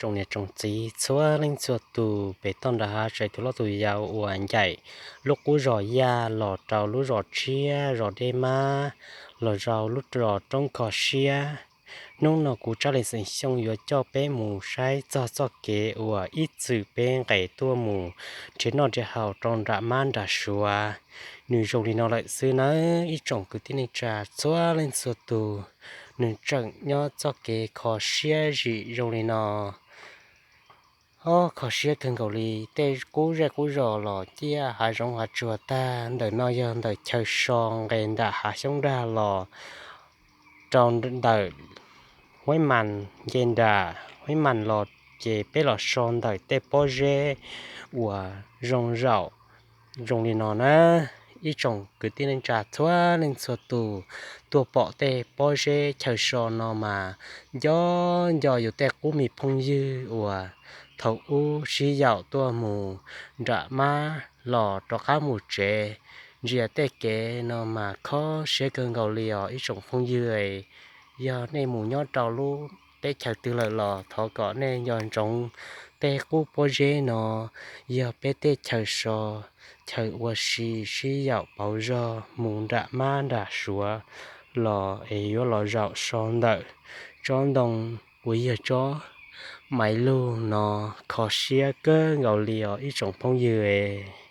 tsoom niam tsoom txiv txhua leej txhua tus pem toj nram hav tsaim tus loj tus yau uas ncaim lub qub zos Yaj los rau lub zos Tshiab zos Dej Mab los rau lub zos Roob Kho Siab. Hnub no kuv Tsab Lees xeem Xyooj yuav coj peb mus saib txog txoj kev uas ib txwm peb nqes tuaj mus nrhiav noj nrhiav haus rau nram mab nram suav. Nws zoo li no lawm xwb nawb ib tsoom kwv tij neej tsa txhua leej txhua tus. Nws tseem nyob txoj kev kho siab zim zoo li no. Ob, kho siab kawg nkaus li, tej qub zej qub zos los ciaj hav zoov hav tsuag tag. Ntawm no yog ntawm chaw so nqes nram hav xyoob nrag los rau ntawm Huaib Mas nce nram Huaib Mas los, ces peb los so ntawm tej pob zeb uas zoo zaum zoo li no na. Ib tsoom kwv tij neej tsa txhua leej txhua tus, tuaj pom tej pob zeb chaw so no mas nco nco yus tej qub me phooj ywg uas thaum ub sib yaum tuaj mus nram mab los rov qab mus tsev, ntsia tej kev no mas kho siab kawg nkaus li os ib tsoom phooj ywg. Yog nej mus nyob rau lub teb chaws twg lawm los thov kom nej nco ntsoov tej qub pob zeb no yog peb tej chaw so, chaw ua si sib yaum pauv zog mus nram mab nram suav los es yuav los zaum so ntawm tsob ntoo uas yog tsob maiv lug no, kho siab kawg nkaus li os ib tsoom phooj ywg.